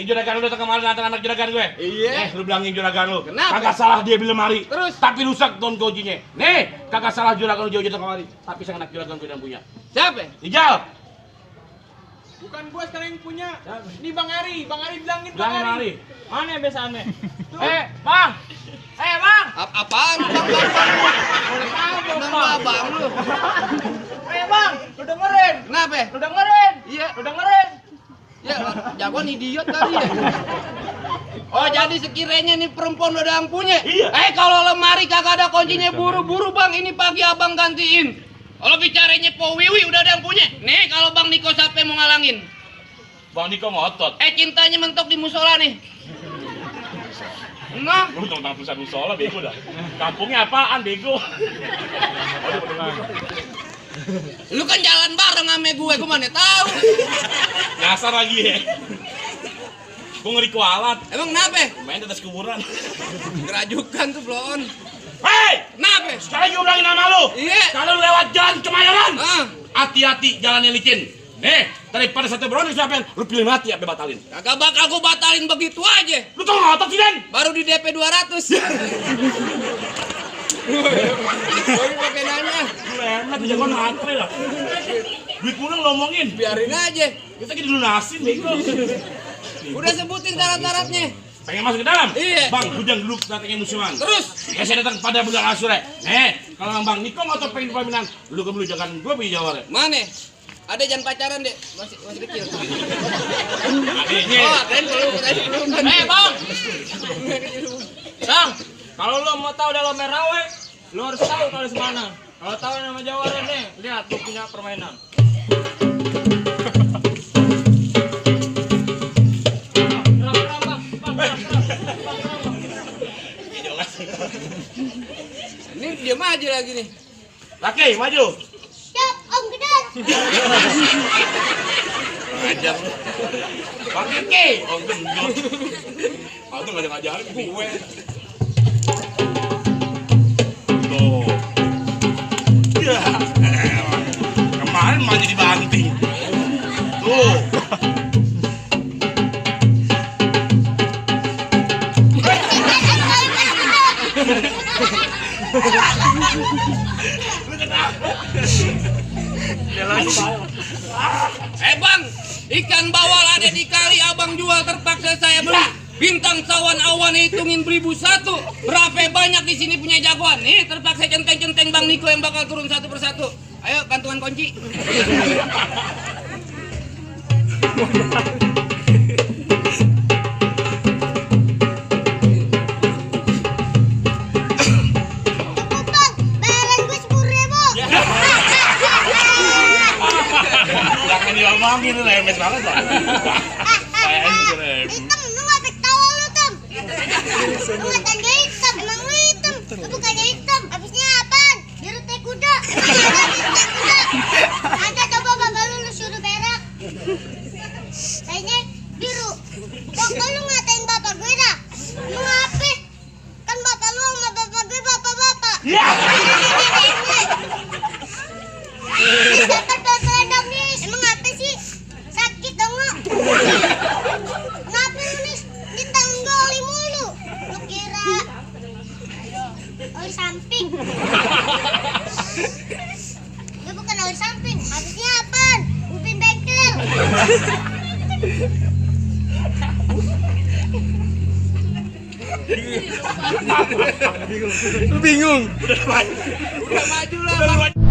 juragan lu datang kemarin anak juragan gue. Iya. Lu bilangin juragan lu. Kenapa? Kagak salah dia beli lemari. Terus? Tapi rusak don kuncinya. Nih, kagak salah juragan lu jauh-jauh datang kemari. Tapi sang anak juragan gue yang punya. Siapa? Ijal. Bukan gua sekarang yang punya. Ini Bang Ari bilangin Bang Bilangin Ari. Mana ya biasaannya? Bang. Bang. Apaan? Nama bang lu. Bang, lu dengerin. Kenapa? Lu dengerin. Iya. Lu dengerin. Ya, jagoan idiot kali ya. Oh, jadi sekiranya nih perempuan udah yang punya. Iya. Kalau lemari kagak ada kuncinya, buru-buru Bang, ini pagi abang gantiin. Kalau bicaranya Po Wiwi udah ada yang punya. Nih, kalau Bang Niko sampai mau ngalangin. Bang Niko ngotot. Cintanya mentok di musola nih. Nah, Lu tentang tulisan musola bego dah. Kampungnya apaan bego? lu kan jalan bareng sama gue mana tahu. Nyasar lagi ya. Gue ngeri kualat. Emang kenapa? Main di atas kuburan. Gerajukan tuh blon. Hei! Kenapa? Sekarang gue bilangin nama lu. Iya. Kalau lu lewat jalan Kemayoran, Ah, hati-hati jalannya licin. Nih, daripada sate brownies siapa lu pilih mati apa batalin? kagak bakal gue batalin begitu aja. Lu tau ngotot sih, Den? Baru di DP 200. Gue pakai nanya. Lu enak, jagoan matre lah. Duit kurang lo omongin. Biarin aja. Kita gitu dilunasin, bego. Udah sebutin syarat-syaratnya. Pengen masuk ke dalam? Iya. Bang, hujang dulu datangnya musiman. Terus? Ya saya datang pada bulan Asyura. Kalau Bang Niko ngotot pengen pemilihan, lu ke dulu jangan gue pilih jawab. Mana? Ada jangan pacaran deh, masih kecil. Adiknya. Oh, keren belum. Bang. Bang, kalau lu mau tahu dalam Merawe, lu harus tahu kalau semana. Kalau tahu nama Jawara nih, lihat lu punya permainan. Ini diam aja lagi nih. Laki, maju. Siap, Om Gedat. Ajar lu. Bang Kiki. Oh, gendut. Aku nggak ada ngajarin gue. Tuh. Ya. Kemarin maju dibanting. Tuh. Bang, ikan bawal ada di kali abang jual terpaksa saya beli. Bintang sawan awan hitungin 1001. Berapa banyak di sini punya jagoan? Nih terpaksa centeng-centeng Bang Niko yang bakal turun satu persatu. Ayo gantungan kunci. Cukup, Bang. Bayaran gue 10.000. Jangan diomongin, lu lemes banget lah. Kayaknya Hitam, lu nggak ketawa lu, Tam. Lu ngatain dia hitam, emang lu hitam. Lu bukannya hitam, habisnya apaan? Biru teh kuda. Ada coba bapak lu suruh berak. Kayaknya biru. Kok lu ngatain bapak gue dah? Lu ngapain? Kan bapak lu sama bapak gue bapak-bapak. ya. Dapat selendang nih. Emang apa sih? Sakit dong lu. Kenapa lu nih ditanggung oli mulu? Lu kira oli samping? Lu bukan oli samping. Habisnya apaan? Upin bengkel. Bingung. Udah maju. Udah maju lah. Bang.